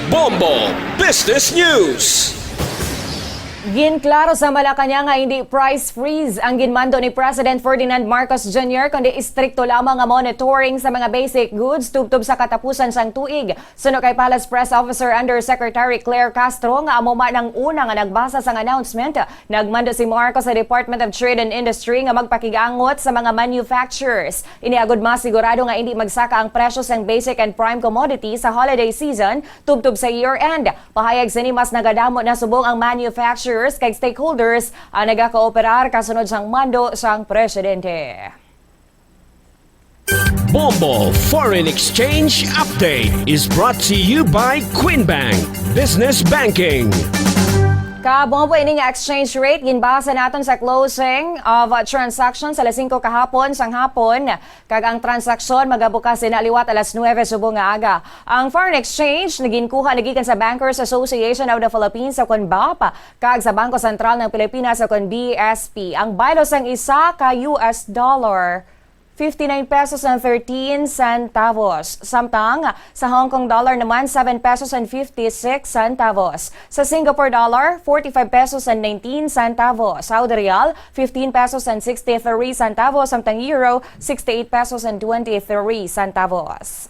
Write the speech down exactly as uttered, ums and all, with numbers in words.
Bombo Business News. Ginklaro sa Malacañang nga hindi price freeze ang ginmando ni President Ferdinand Marcos Junior, kundi istrikto lamang nga monitoring sa mga basic goods tubtob sa katapusan sang tuig. Suno kay Palace Press Officer Undersecretary Claire Castro, nga amo man ang una nga nagbasa sang announcement, nagmando si Marcos sa Department of Trade and Industry nga magpakig-angot sa mga manufacturers. Ini agud masigurado nga hindi magsaka ang presyo sang basic and prime commodity sa holiday season tubtob sa year-end. Pahayag sini, mas nagadamo na subong ang manufacturers kag stakeholders ang nagakooperar kasunod sang mando sang presidente. Bombo Foreign Exchange Update is brought to you by Queen Bank Business Banking. Kabombo, ini nga exchange rate ginbasa naton sa closing of transaction sa alas singko kahapon sang hapon, kag ang transaksyon magabukas ina liwat alas nuwebe subong nga aga. Ang foreign exchange naginkuha nagikan sa Bankers Association of the Philippines, o kon bap, kag sa Bangko Sentral ng Pilipinas, o kon B S P. Ang baylo sang isa ka U S dollar, fifty-nine pesos and thirteen centavos. Samtang sa Hong Kong dollar naman, seven pesos and fifty-six centavos. Sa Singapore dollar, forty-five pesos and nineteen centavos. Saudi riyal, fifteen pesos and sixty-three centavos. Samtang euro, sixty-eight pesos and twenty-three centavos.